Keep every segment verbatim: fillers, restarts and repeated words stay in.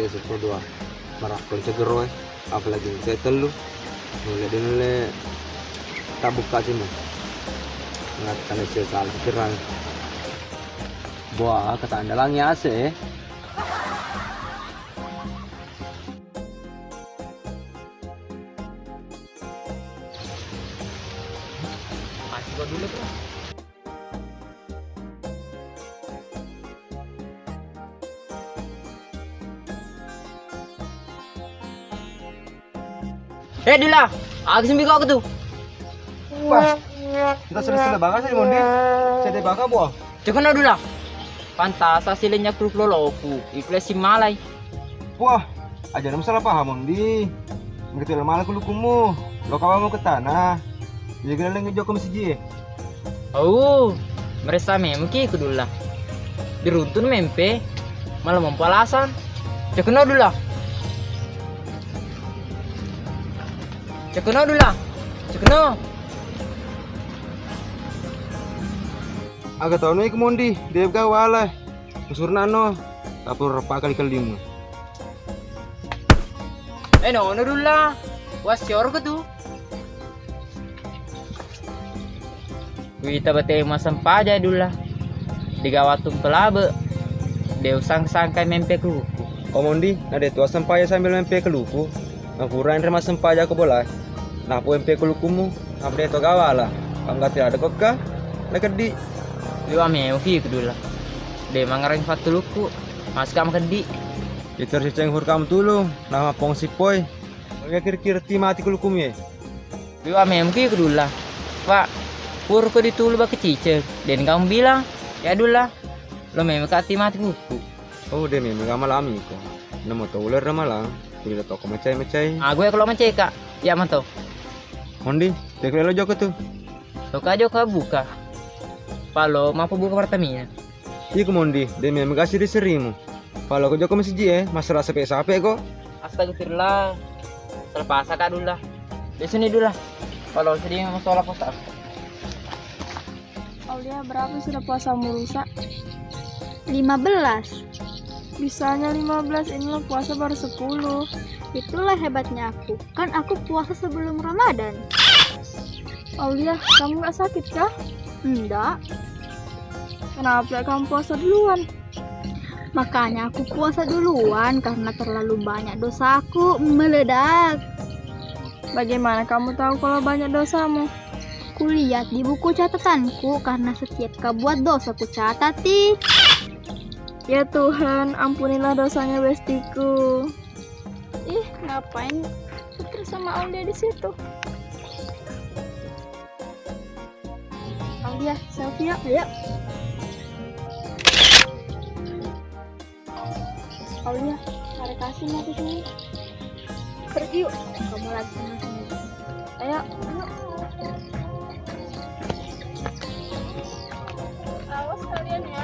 Sippo dua. Marakko cegero e, apalagi engka tellu. Nulle de nulle tabukka simu. Ngattana sia salah pikiran. Boa, ketandalangi ase e. Masih kau dulu, Bro. Eh, Dula, aga sembi kau tu? Wah, kita sudah-sudah banget sih, Mondi. Sedih banget, Bo. Cekno, Dula. Pantas hasilnya grup loloku, ikhlas si malai. Wah, aja ada masalah paham, Mondi. Ngerti malah kulukumu. Lo kamu mau ke tanah. Jadi kena lagi joko masjid. Oh, meressa memang ki kudulla. Diruntun mempe, malah mampu alasan. Cekno dula. Cekno dula. Cekno. Aga tau no iku Mondi, de gaga wala. Usurna no, tapur repa kali kelimu. Eh, nono dula. Wasior ke tu. Wita bate masempaja dula. Digawa tumpelabe. De usang-sangkai mempe keluku. Komondi, nade tua sempaja sambil mempe keluku. Nakurang re masempaja ko bola. Napo mempe kelukumu, apa de to gawala. Panggati ada kokka, na keddi. Liwa meuki kedula. De mangareng fatuluku, maska makeddi. Itu riceng hurkam tulu, nama pong sipoi. Oke, kira-kira ti mati kulukumu ye. Liwa memang ki kudulla. Pak, pur ko ditulu bak keciceng. Den kamu bilang, ya dulla. Lo memang ka ti mati kuku. Oh, de memang ka malami ko. Namo to ular malang. Kudu toko macai-macai. Ah, gue kalau macai, Kak. Ya mato. Mondi, te lo joko tu. Lo ka joko buka. Palo mau buka Pertamina. Iya ko Mondi, de memang ka seri-serimu. Palo ko joko masiji e, masalah sape-sape ko. Astagfirullah. Salah pasa ka dula. Besok ni dula. Palo sedih masalah pasa. Aulia, berapa sudah puasa merusak? Lima belas. Bisanya lima belas, ini lo puasa baru sepuluh. Itulah hebatnya aku. Kan aku puasa sebelum Ramadan. Aulia, kamu nggak sakit kah? Enggak. Kenapa kamu puasa duluan? Makanya aku puasa duluan karena terlalu banyak dosaku meledak. Bagaimana kamu tahu kalau banyak dosamu? Kulihat di buku catatanku karena setiap kau buat dosa kucatat ti. Ya Tuhan, ampunilah dosanya bestiku. Ih, ngapain Putri sama Aulia di situ? Aulia, selfie yuk. Ayo. Aulia, tarik kasih mau ke sini. Pergi yuk. Kamu lagi sama sini. Ayo, yuk. Awas kalian ya.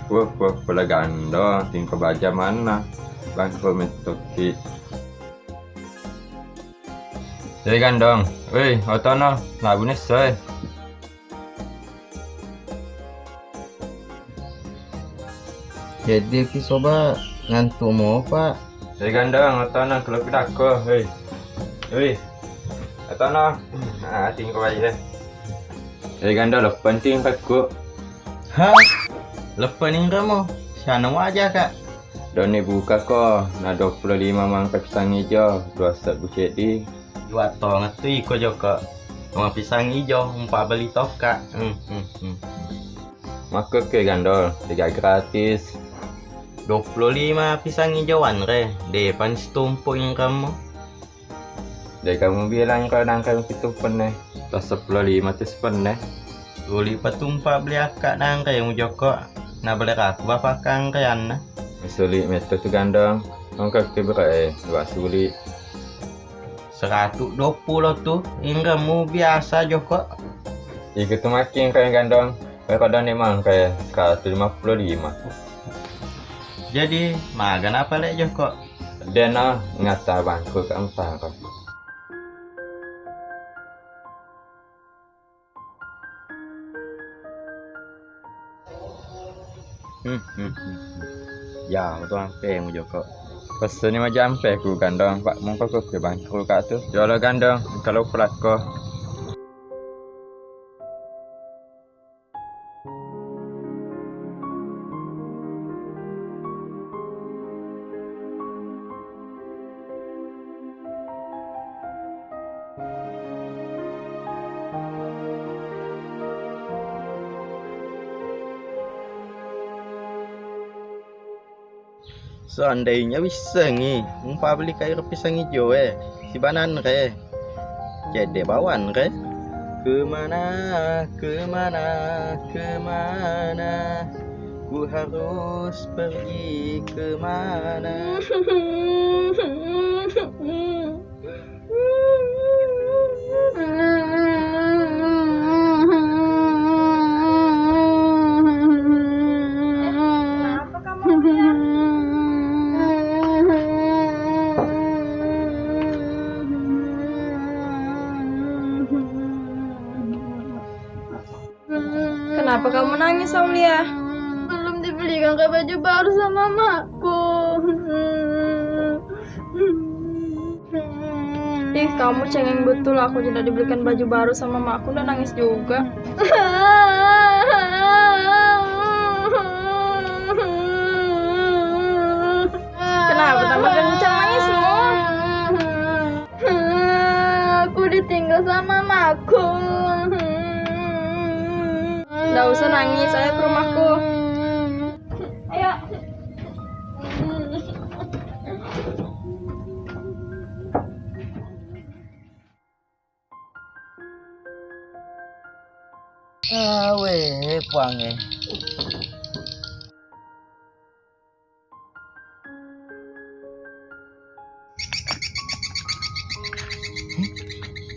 Wah, wah, pole Gandong, tingko baja manna. Bangko mettoki. Hei Gandong, wei, otono, labune soe. Jadi ki soba ngantuk mo, Pak. Eh, Gandong, otono, kelopi dakko, hei. Hei, otono. Ah, tingko baja. Eh, Gandong, lo penting takku. Hah? Leppe ninremu? Siana waja, Kak. Doni buka ko, na dua puluh lima mangka pisang ijo, dua sebbu ceddi. Dua tongettu iko joko. Cuma pisang ijo, empat beli toka. Hmm, hmm, hmm. Makkekke Gandong, tiga gratis. Dua puluh lima pisang ijo wanre, depan situmpu inremu. Dé' kamu bilang ko nangka pitu penne. Tas seppulo lima tu sepenne. Tuli patumpa beli akka nangka yang joko. Na beli aku bapa kangka yanna. Suli metto tu Gandong. Nongka ke beka e, dua suli. Seratu dua puluh tu, inremu biasa joko. Iku tu makin kaya Gandong. Kaya pada ni mang kaya seratu lima puluh lima. Jadi, maga napa le joko? Dena ngata bangku keempat. Hmm, hmm, hmm, hmm. Ya, betul ampe mu joko. Peseni majampe ku Gandong, Pak, mongko ku ke bangku ka tu. Jolo Gandong, kalau pelakko. Seandainya wissengngi, mupabeli kairo pisang ijo e, siba nanre. Cedde bawang re. Kemana, kemana, kemana? Ku harus pergi kemana? Kenapa kamu nangis, Aulia? Belum dibelikan ke baju baru sama mamaku. Ih, kamu cengeng betul, aku tidak dibelikan baju baru sama mamaku, udah nangis juga. Kenapa tambah kencang nangismu? Aku ditinggal sama mamaku. Nggak usah nangis, ayo ke rumahku. Ayo. Awe, puange.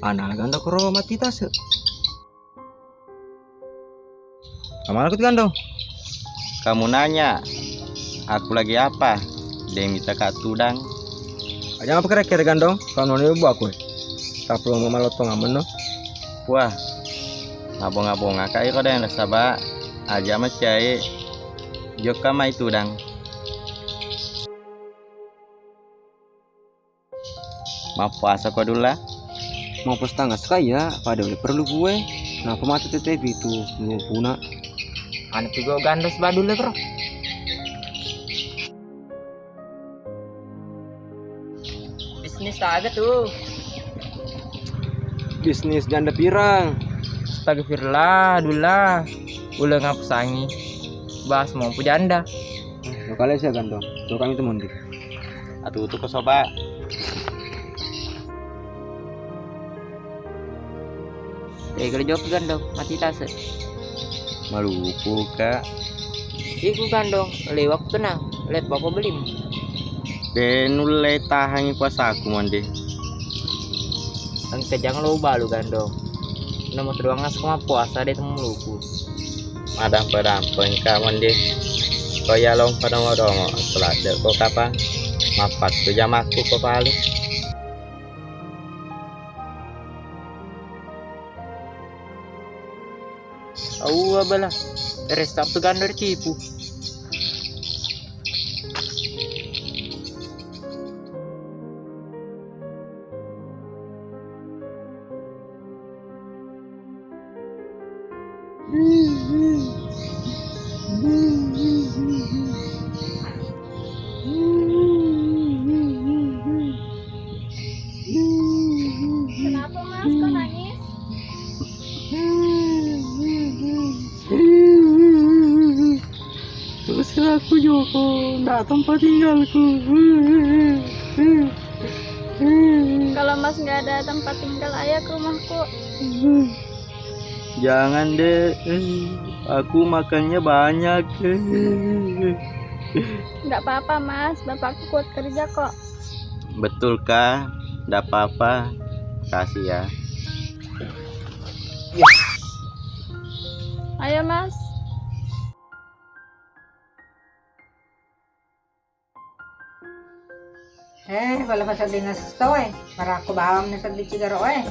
Ana gandong koro mati tase. Amana ku tu gandong. Kamu nanya, aku lagi apa? Deng mita ka tudang. Aja apa kira-kira gandong? Kamu nanya ibu aku. Tapi mau malotong aman no. Wah, mabonga-bonga ka iko deng nasaba aja macai. Jokka mai tudang. Mappuasa ko Dulla? Mau pas tangga sekaya, pada udah perlu kue. Kenapa mati tete itu? Lu puna. Anu tigo gandos badul le, Bro. Bisnis aga tu? Bisnis janda pirang? Astagfirullah, Dulla. Ulang apa sangi? Bahas mau janda. Lo kalian sih gandong. Tuh kami temen di. Atutu ko soba. Tega le jokka gandong, mati tase. Maluku ka. Iku gandong, lewak tenang, let bapa belim. De nulle tahangi puasaku monde. Engka jang lo balu gandong. Nomor doang as ko mappuasa de temu luku. Madampe-dampe engka monde. Ko iya lompa dongo-dongo, seladde ko kapang. Mappattu jamakku ko palu. Aua bala, restart tu gandor tipu. Kenapa, Mas? Kok nangis? Terus aku Joko, ndak tempat tinggalku. Kalau Mas nggak ada tempat tinggal, ayo ke rumahku. Jangan, Dek. Aku makannya banyak. Nggak apa-apa, Mas. Bapakku kuat kerja kok. Betul, Kak. Nggak apa-apa. Kasih ya. Ayo, Mas. Eh, bala pasedding esso e, marakko bawang nasedding cigaro e.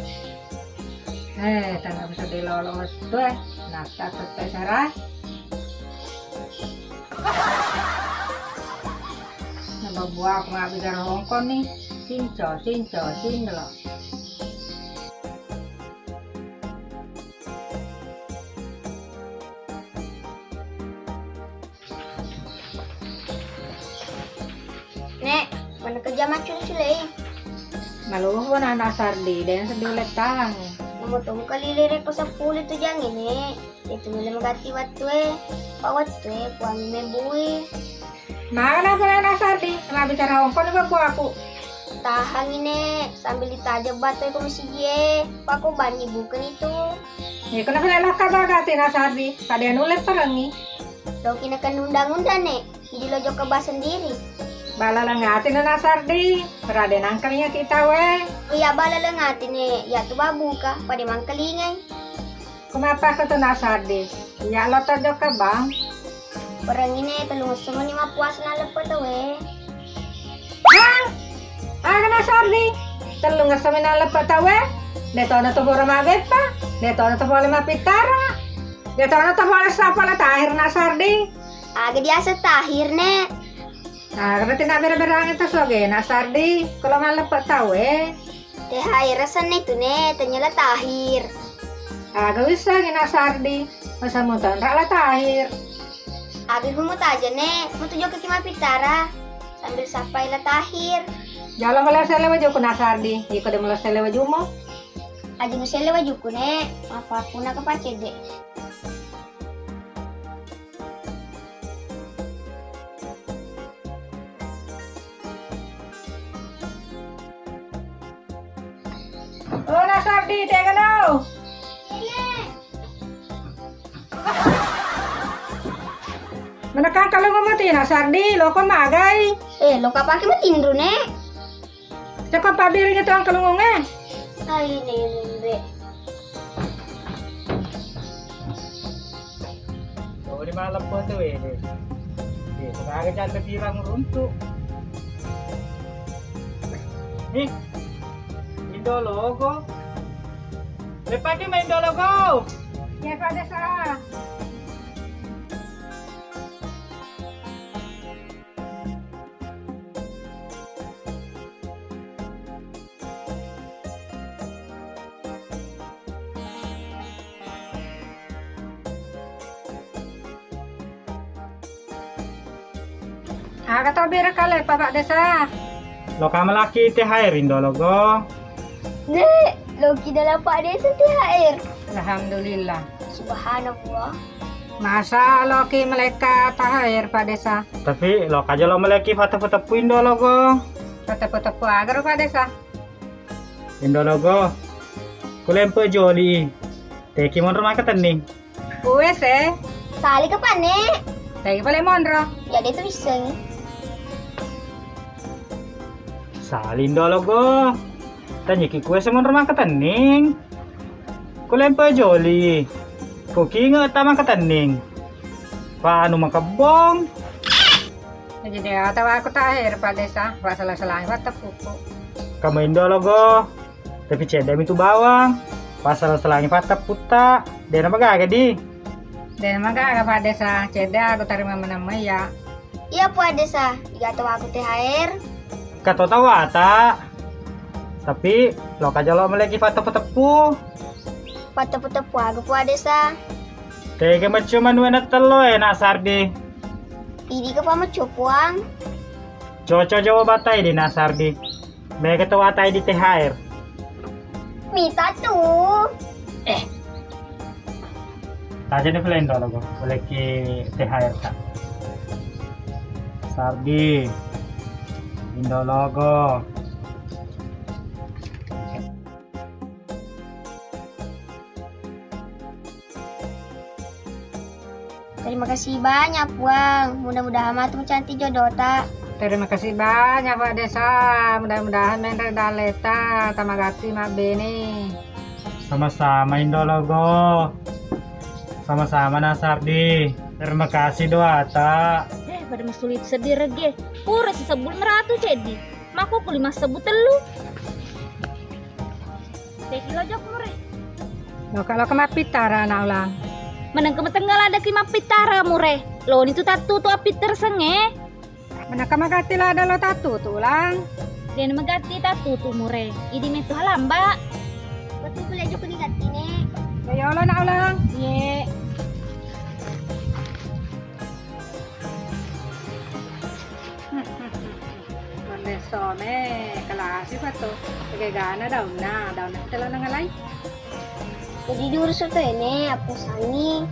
Eh, tana pasedding lolo wettu e, nasa teppe sara. Nababbuaku mabbicara Hongkong ni. Cinco, cinco, cinco. Nek, mana kerja macul sule? Maluhu na anak Sardi, dan sedih lettang. Namu tong kali lere ko sepuluh tu jangi, Nek. Itu mule magatti wattue, pa wattue puangi mebui. Mana pula anak Sardi, mabbicara Hongkong ni babbuaku. Tahangi, Nek, sambil ditajeng batue ko masijie, pa ko banni bukeng itu. Iko na pula lokka bagatti anak Sardi, pada nulle perengi. Loki na kena undang-undang, Nek. Jadi lo jokka ba sendiri. Bala lengati na anak Sardi, pada nangkalinga kita we. Iya bala lengati, Nek, ya tu babuka, pada mangkalingai. Kumappa ko tu anak Sardi? Iya lo to jokka bang. Perengi, Nek, tellung esso mani mappuasa na leppe tau e. Hah? Aga anak Sardi? Tellung esso mani na leppe tau e? De tono to pole mabbeppa, de tono to pole mappittara, de tono to pole sappa la tahir anak Sardi. Aga diaseng tahir, Nek? Nah, berarti nak bere-berangi to soge anak Sardi, kalau maleppe tau e. T H R senna itu, Nek, tanya la tahir. Aga wissengi anak Sardi, masa mutanra la tahir. Aga ku mutaja, Nek, mutu jokka ki mappittara sambil sappai la tahir. Jalo melo selle wajuku anak Sardi, iko de melo selle wajumu. Aja nu selle wajuku, Nek, apa puna kepake de. Oh, anak Sardi, tegano. Manakang kalungu mati anak Sardi, loko magai. Eh, loka pake matinru, Nek. Cakko pabbiringngi tu angkalungungnge. Ai, nene, Mbe. Tuli maleppe tu, wede. Eh, sebagai janda pirang runtu. Nih, Indo Logo. Lepaki main Indo Logo. Ya, Pak Desa. Aga to bere kale, Pak Desa? Loka melaki T H R Indo Logo. Dek, loki dalam Pak Desa T H R. Alhamdulillah. Subhanallah. Masa loki meleka T H R, Pak Desa? Tapi loka aja lo meleki fateppu-teppu Indo Logo. Fateppu-teppu aga ro, Pak Desa? Indo Logo, kulempe joli. Teki monro maka tenning. Uwes e. Sali ke pane? Teki pale monro. Jadi tu bisa ni. Sali Indo Logo. Tanya ki kuwese monro maka tenning. Kulempe joli. Kukinge ta maka tenning. Panu makebbong. Jadi ada aku T H R, Pak Desa, Pak, salah-salah, Pak, tepuku. Kamu Indo Logo, tapi cedde mi tu bawang. Pasal selangi fatta putta, dena magaga di. Dena magaga, Pak Desa, cedde aku tarima menamai ya. Iya, Pak Desa, diga tau aku T H R. Kato tau ata. Tapi loka jolo meleki fatta teppu-teppu. Fatta teppu-teppu aga, Pak Desa? Tega maccu manue na tello e, Nak Sardi. Idi ke pamaccu, Puang? Coco jawab atai di, Nak Sardi. Mega tau atai di T H R. Mita tu. Eh. Taja ni pale Indo Logo, boleh ki T H R ta. Sardi. Indo Logo. Terima kasih banyak, Puang. Mudah-mudahan matu cantik jodohta. Terima kasih banyak, Pak Desa. Mudah-mudahan menre daleta tamagatti mabbene. Sama-sama, Indo Logo. Sama-sama, Nak Sardi. Terima kasih doata. Eh, pada masulit sedih rege. Pura sisebbu lima ratus ceddi. Mako ku lima sebbu tellu. Teki lo jok mure. Loka, loka mappittara, Nak Ulang. Meneng ke metenggal ada ki mappittara mure. Loni tu tattutu appitterseng e. Manaka magatti ladda lo tattutu, Lang? Dena magatti tattutu mure. Idi metu halamba. Betul pula joko ni gatti ne. Yolo na ulang. Ye. Bonde some, kalasi pa to. Pegegana daunna, daunna kita lo nangalai. Jadi diurus to ene, apa sangi?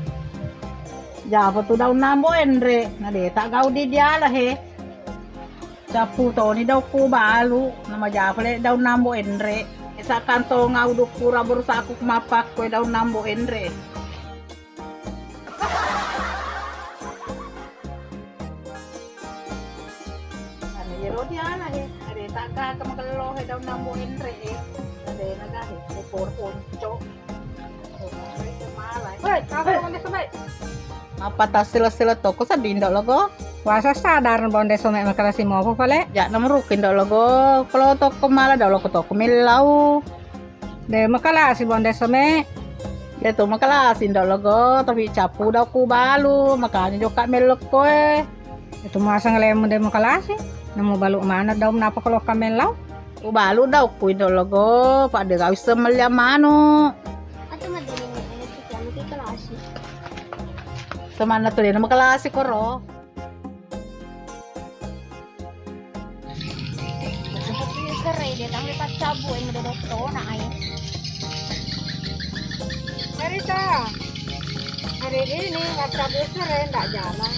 Japa tu daun nambo enre, na de ta gau di diala he. Cappu toni daukku balu, na majapa le daun nambo enre. Esa kantong au dukku rabur saku mapakko daun nambo enre. Anu, iyaro diala he, are taggaga magello he daun nambo enre he. Are naga he, ekor ponco. Woi, apa yang ada sebaik? Apa tas sila-sila toko sedih ndok logo? Wasa sadar bonde some makalasi mopo pale? Jak nomor rukin ndok logo. Kalau toko malah ndok logo toko melau. De makalasi bonde some. De tu makalasi ndok logo, tapi cappu daukku balu, makanya jokka mellokko e. Itu masang lemu de makalasi. Nemu balu mana daun napa kalau kamellau? Ubalu daukku indo logo, pada gawis semelliang manu. Atau ngadeni ini, ini kita makalasi. Semanna tu de makalasi koro. Sere de tang lepas cabu yang udah dokter nak air. Cerita. Hari ini nggak cabu sere ndak jalan.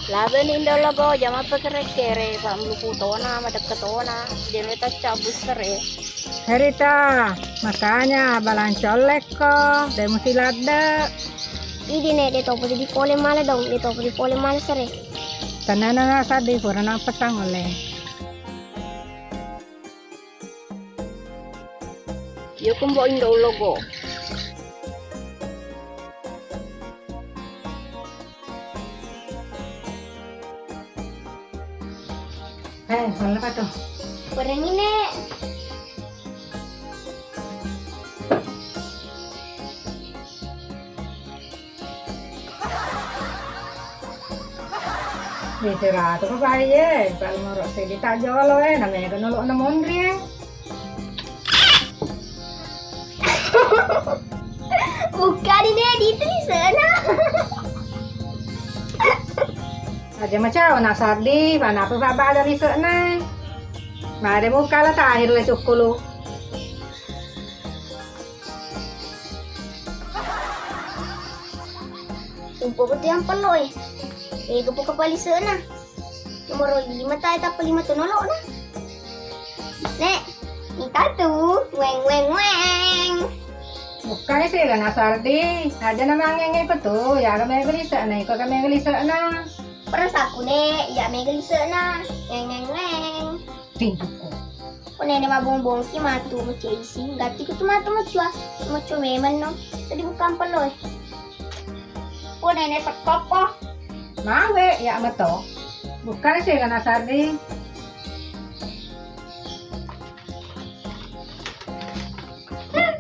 Labe ni indo logo jama pekere-kere pak meluku tona madek tona. Dia lepas cabu sere. Cerita. Makanya balang collek ko, de musi ladde. Idi ne de topo di pole male dong, de topo di pole male sere. Tanana na sadi pura na pesang oleh. Yo kumbo indo logo. Eh, mana apa tuh? Goreng ini. Istirahat apa bayi ye? Kalau mau rok sedih tak jolo eh, namanya kan nolok namonri eh. Bukan ini di sana. Aja macam nak sardi, mana apa baba ada di sana? Made mukala tahir le sukkulu. Umpo betu yang pelo eh. Ega buka palisena. Nomor lima tai tappa lima tu nolok na. Nek, minta tu, weng weng weng. Bukan sih gana sardi, aja nama ngenge betu, ya kami gelisek na, iko kami gelisek na. Perasaku ne, ya me gelisek na, weng weng weng. Tinjuku. Ko nene mabong-bongki matu mecce isi, gatti ku tu matu mecua, mecua memang no. Tadi bukan pelo eh. Ko nene sekkopo. Mawe ya meto. Bukan sih gana sardi.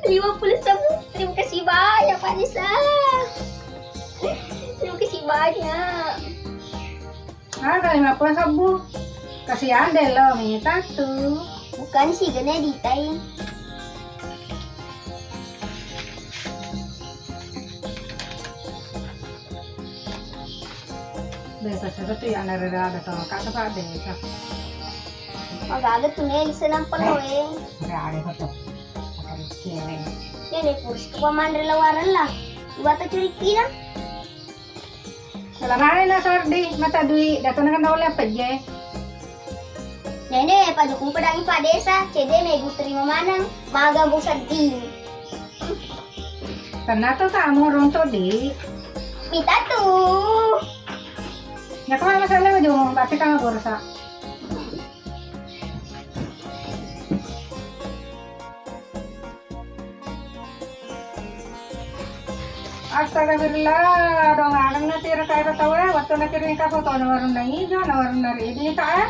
Lima puluh ribu. Terima kasih banyak Pak Nisa. Terima kasih banyak. Harga lima puluh ribu. Kasihan deh lo, minta tuh. Bukan sih gana ditai. Desa satu tu ya nare ada tau kata pak desa. Magaga tu ne lise nampa lo eh. Ada ada satu. Ada cewek. Nene pursi ku pamanre lawaran lah. Iwata curi kina. Salamane na sardi mata dui datang kan oleh apa je. Nene pajukung pedangi pak desa cede megu terima maneng maga bu sardi. Karena tu kamu runtuh di. Minta tu. Ya kau masalah ujung tapi kamu bursa. Astagfirullah, dong areng na tiro kairo tau eh, waktu na kirim ka foto na warna ijo, na warna ridi ka eh.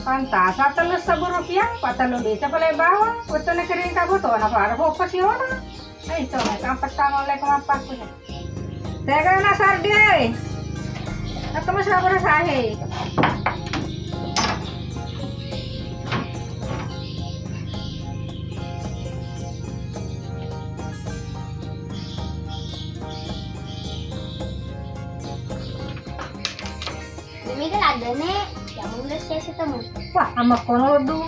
Pantas, tellu sebbu rupiah, patang lebih, coba le bawang, waktu na kirim ka foto na para fokus yona. Eh, to, kampes tangolle ko mappakku. Tega na sardi, eh. Aku mau sabar sahe. Demi ke ladde, Nek. Yang udah saya ketemu. Wah, ama kono do.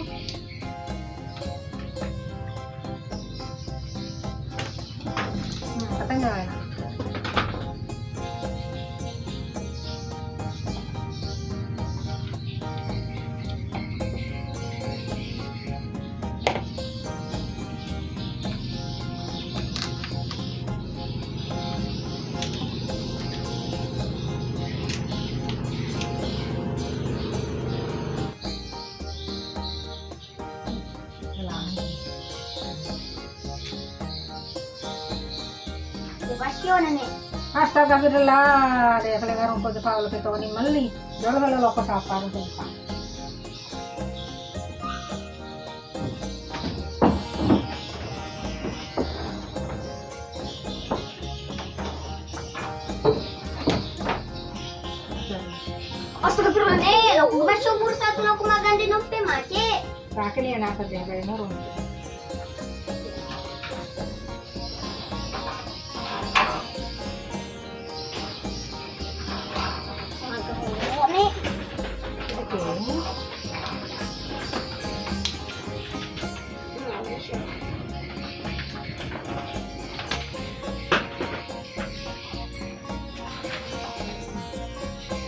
Astaga, firullah, de' sale ngarung ko jepang lo petoni melli. Jolo sale loko sapa ro jepang. Astagfirullah, eh, lo ku masuk bursa tu lo ku magande nompe mace. Sakit ni anak kerja kayak murung.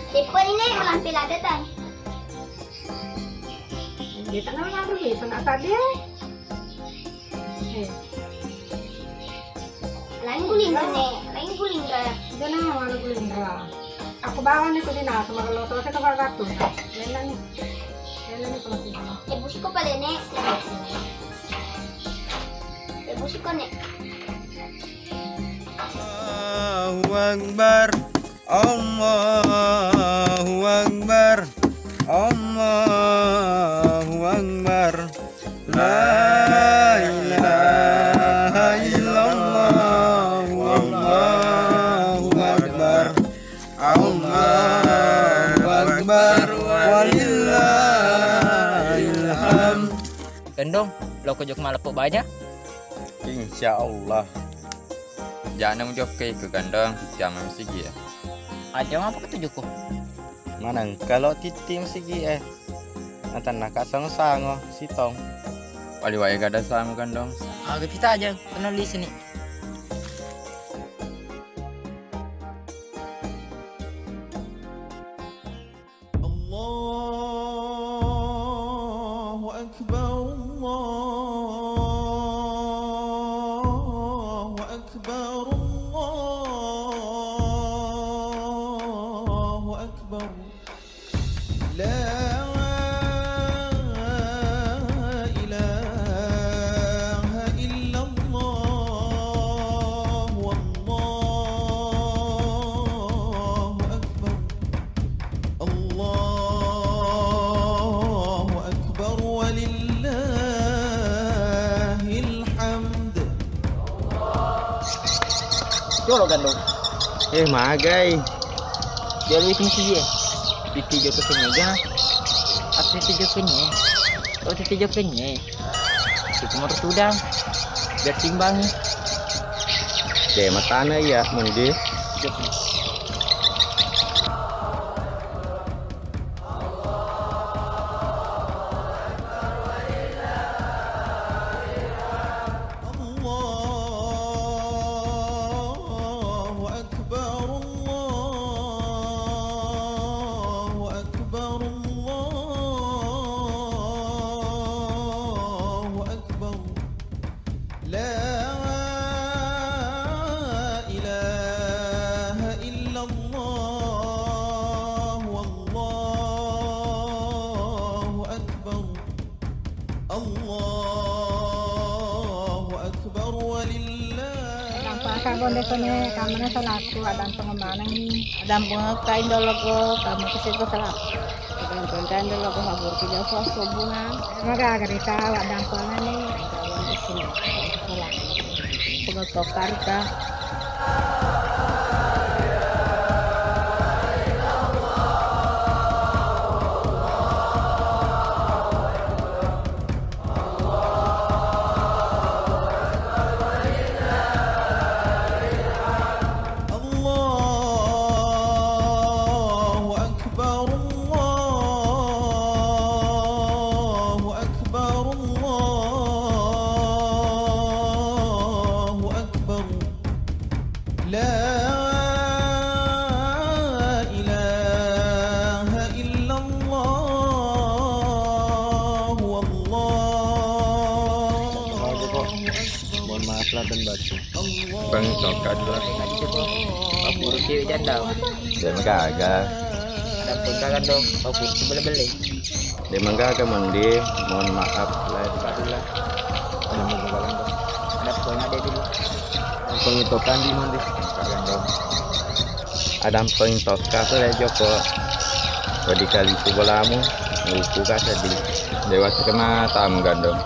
Tipe ini malampe lada tan. Dia tak nama ngaruh ya, sangat tadi. Eh. Lain Gulindra, Nek. Lain Gulindra. Dia nama mana Gulindra? Aku bawa nih ke dinas, sama kalau selesai tempat satu. Lain nih. Lain nih kalau sini. Eh, busiko pale, Nek. Eh, busiko, Nek. Allahu Akbar. Allahu Akbar. Allahu Akbar. La ilaha illallah. Allahu Akbar. Allahu Akbar. Walillahil hamd. Gendong, lo ko jok maleppo baja? Insya Allah. Jana mujokkai ke Gendong, kita masigi ya. Aja apa ketujuku? Maneng kalau titim sigi eh. Natanna ka sango-sango sitong. Wali wae gada sango Gendong. Aga kita aja kenal di sini. Allahu Akbar, Allahu Akbar, Allahu Akbar. La ilaha illallah, wallahu akbar. Allahu akbar walillahil hamd. Jolo Gendong. Eh, magai. Jolo itu mesti dia. Titi jokkenye aja. Apa titi jokkenye? Oh, titi jokkenye. Itu motor sudah. Biar timbangi. Deh, matana iya, mundi. Allahu akbar, Allahu akbar, Allahu akbar. La ilaha illallah, wallahu akbar. Allahu akbar walillah. Dampaka gonde kone kamana salaku, adampeng maneng, adampeng kain dologo, kamu kesego salaku. Adampeng kain dologo, habur tidak puas hubungan. Maga garita, adampeng ni, adampeng di sini. Salaku. Tokarita. الله أكبر، الله أكبر، الله أكبر. لا إله إلا الله، والله أكبر. Mohon maaf lah dan batin. Bang, tongkat lah. Aku rugi janda. Dia mah gagal. Ada pun kan dong, aku beli-beli. Dia mah gagal, Mondi. Mohon maaf lah. Ada pun ada dulu. Pengitokan di Mondi. Ada pengitokan lah, Joko. Wadikaliku bolamu, nguku ka seddi. Dewa kena tamu gandong.